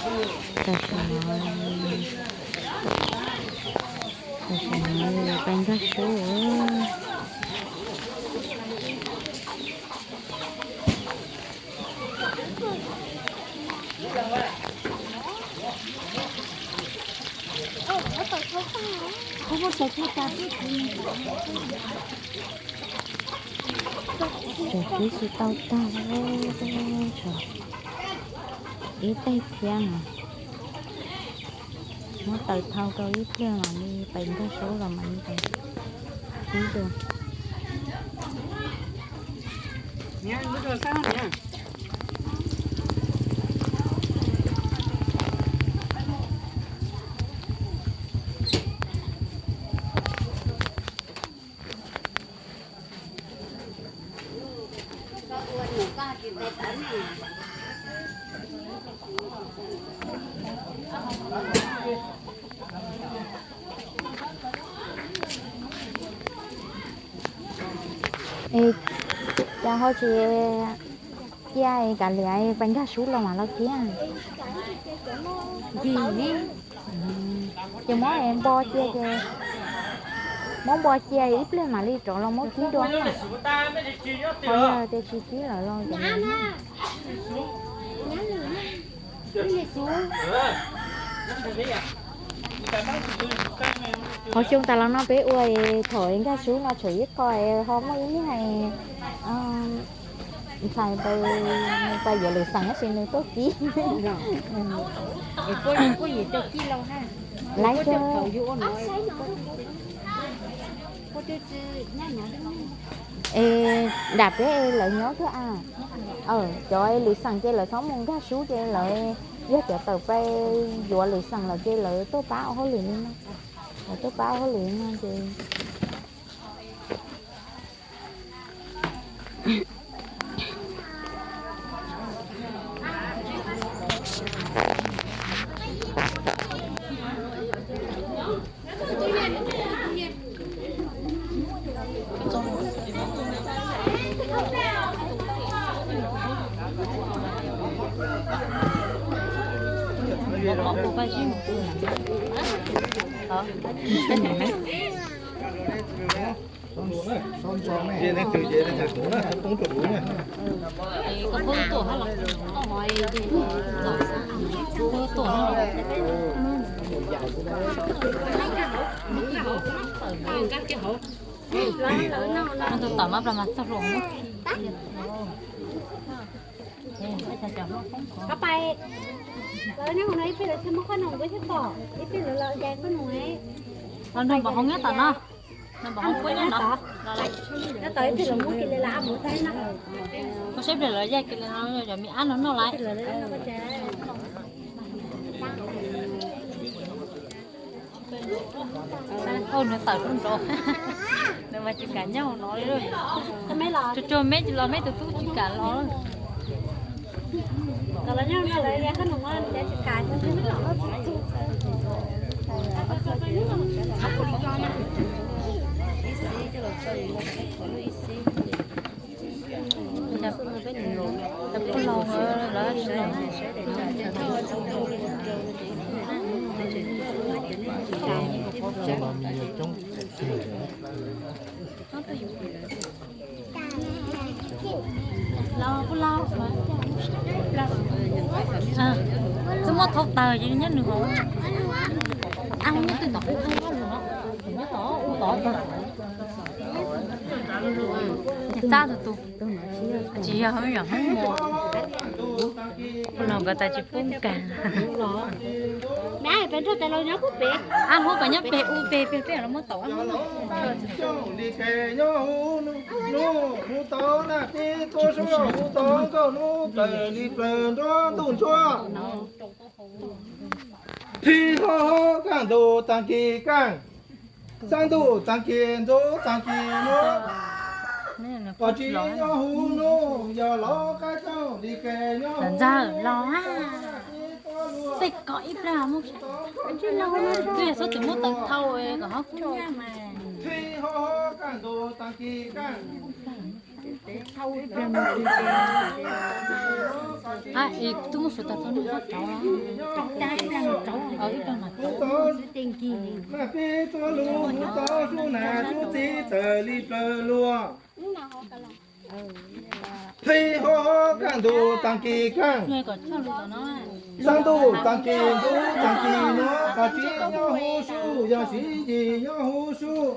Tam sim no, tam sim no pais nkag sub. Tseem twb tsis tau tag, ib teg thiab mas. Muab taws thau rau ib pliag mam li pais nkag sub los mam li pais ib dua. Es cas ho tsis cia kav liam pais nkag sub los mam los thiab? Ces muab npo cia ces, muab npo cia ib pliag mam li rov los muab kib dua. Qhov yog tias tsis kib lawm los ces Hauv xyoo tas los no peb ua thaum nkag sub no tseem ib qho ho muaj ib niag ntxhais pais yuav lwm xeem tab sis nws tuaj kib. Lawv es nram peb lawv nyob thiab a. Cov lwm xeem ces lawv txhob mus nkag sub ces lawv yog cov tawm pais yuav lwm xeem lawm ces lawv tuaj pab ua hauj lwm li no. Lawv tuaj pab ua hauj lwm li no ces Tus tom mab plas mas txog hluas. Koj pais, lawv nyob hauv no ib pliag lawv thiaj muab qhob noom npua thiab pom, ib pliag lawv los cais qhob noom. Nws npam hoo nyob tom no, nws npam hoo puab nyob no. Nyob tom ib pliag lawv muab kis li lawv a mus thaib na. Koj saib pliag lawv yaig kis li no, cov me ab no noj lawm. Nws tawm rau nraud, nws mas tsis kam nyob hauv no li. Tsuag tsuag me los me tus tub tsis kam los. Twb muab thauj tawg ces nyob nws hauv. Ab, nyob twg tom, nyob tom u tod. Ces txab tus tus, tsis yog yom, hmoob mos. Kuv los nkawd tas tsis pub kag. Ab, hub pab nyob pem u pem pem pem los muab tau. Hnub tod nag pib tuaj sub, hnub tod nkauj hnub plaws li plaws nruab ntuj ntsuab. Thib hlob kaj ntug taag kis kaaj, xab ntuj taag kis ntxub taag kis muab. Koj tsis nyob huv nub, yog los qab tsoog li ke nyob huv nub. Tej ko ib plag mus, twb yog txhob txwm muab taws thau kom ho kub nyab mas. Thib hlob kaj ntug taag kis kaaj. Ib pliag mas rau, ib pliag mas rau. Mas peb tuab lug hu tau sub nam sub txiv tawm li plaws luag. Phij hov kaj ntug taag kis kaaj, xaab ntuj taag kis ntxub taag kis nuav, qas tsib nyob huv sub, yog siv yig nyob huv sub.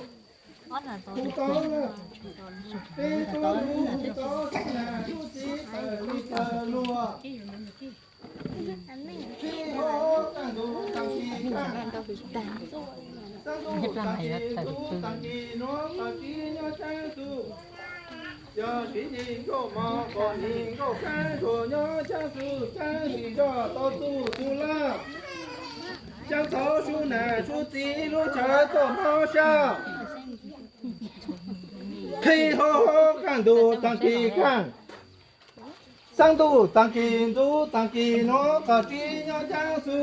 Hu tau, peb tuab lug hu tau sub nam sub txiv tawm li plaws luag. Phij hov kaj ntug taag kis kaaj, xaab ntuj taag kis ntxub taag kis nuav, qas tsib nyob caab xu. Yog siv yig nkauj mos, pom yig nkauj kaab, zuag nyob caab xu, caab sim zog tau txuj xu laj. Caab txhov sub nam sub txiv lub chaw tuaj mob sab. Phij hov kaj ntug taag kis kaaj, xaab ntuj taag kis ntxub taag kis nuav, qas tsib nyob caab xu.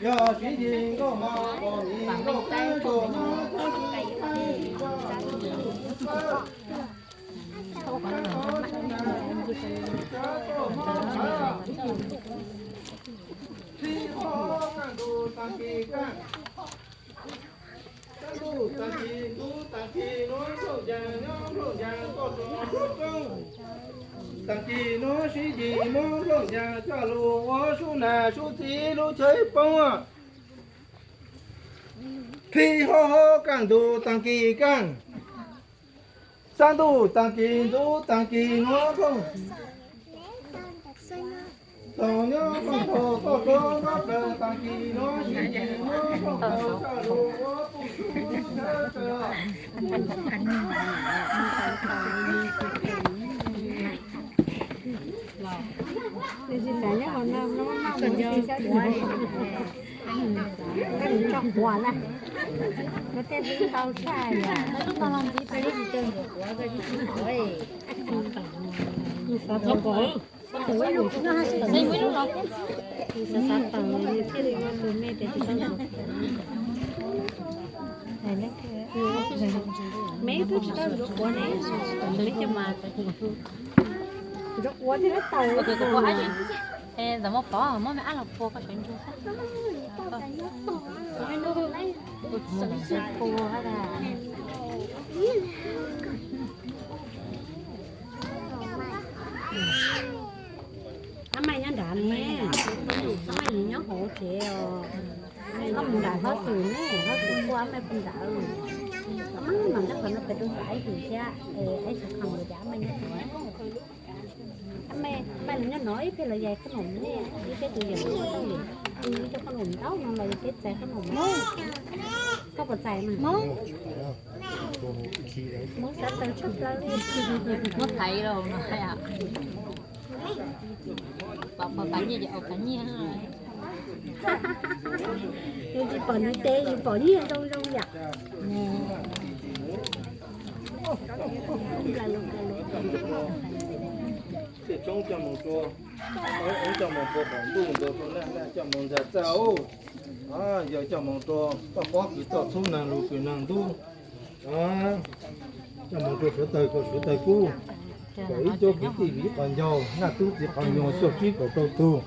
Yog siv yig nkauj mos, pom yig nkauj kaab, zuag nyob caab xu, caab sim zog tau txuj xu laj. Phij hov kaj ntug taag kis kaaj, xaab ntuj taag kis ntxub taag kis nuav, nplooj ncaag nyob nplooj ncaag tuaj rua nruab roob. Taag kis nuav siv yig muab nplooj ncaag coj lug ua sub nam sub txiv lub chaw poob. Phij hov kaj ntug taag kis kaaj, xaab ntuj taag kis ntxub taag kis nuav, nplooj taug nyob nplooj taug tuaj rua nruab plawg. Taag kis nuav siv yig muab nplooj taug coj lug ua puj tsuj lub chaw. Tsis xav nyob hauv no, no, no, tsis xav, tsis xav, tsis xav, tsis xav, no tej ntau tshaj yom. Xav tau nkaus, xav xav tawm thiaj li ua tus me tes tsis tau ntxuav quav. Me twb tsis tau ntxuav quav ne, me coj mas ntxuav quav thiaj li tawm. Ntxuav quav, muab me ab los pua koj sawv ntsug xwb. Ab maij nyob nrad ne, ab maij nyob hauv tsev os. Koj mus nram hlob xwm ne, hlob xwm pua ab maij pua nrad. Ab maij mam nyob qhov no pem rau ntawm ib hwm thiab, es ib sab qhov mus cas ab maij nyob qhov. Ab maij, maij los nyob no ib phem los yog qhob noom ne, ib peb tus yawm ua tau li, ib cov qhob noom ntau no los yog peb txais qhob noom na. Koj puas txais mas? Hmoob xav tawm tshaj plaws li. Muab thaiv los no, pom pom nyiaj ces au pom nyiaj. Yus tsis pom ntiv tes, yus pom nyiaj zoo zoo yom. Tej tshoob coj mus rua, coj mus rua qhov ntuj ntawd rua laj laj coj mus ntxag txaj. Yawg coj mus rua toj pob kws toj txhub, nag lug kws nag ntub. Coj mus rua suav tawg kaus suav tawg kub, kom ib cuab kwv tij viv qhov ncauj, naj tub txiv qhov nyuag, cuaj tsib kaum rau tug.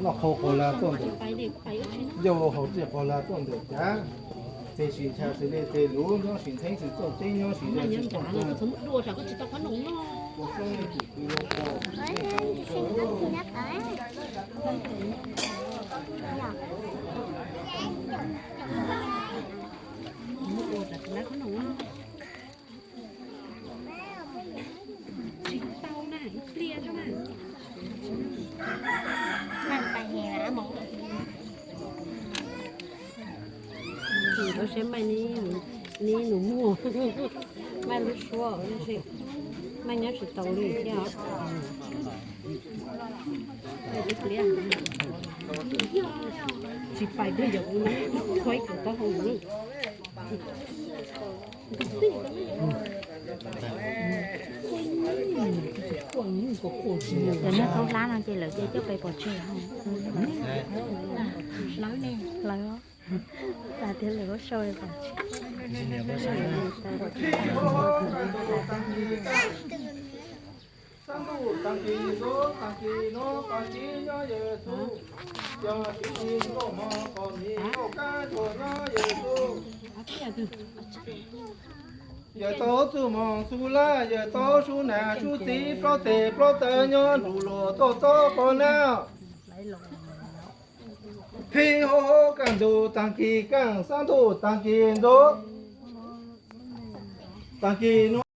Noj qhau qhau lag tuaj ntawm yaj, haus txiaj qhau lag tuaj ntawm cav, txeg sim ntsha xws le txeg luv, nyob sim ntxheeb xws txooj teb, nyob sim zaj xws txooj kag. Tsis tau na, ib pliag xwb na. Tau seb maij neb nus muag, maij lub suab, maij nyob tsis tau li thiab. Tsis pais twg yog kuv tshuab ib tug taub hau. Cov niag khaub hlab no ces lawv cia coj pes pov tseg. Lawv Xav tias lawv sau li cas. Xab ntuj taag kis ntxuav, taag kis nuav, taag kis nyob Yexus, yog tsis txij nkauj mog, qhov miv nkauj kab ntsuag nyob Yexus. Yawm tau txuj moog xu laj, yawm tau sub nam sub txiv, plaub teg plaub taw nyob nrug luag tuaj txob qhov nab. Phib hab kaaj ntug taag kis kaaj, xab ntuj taag kis ntxuav, taag kis nuav.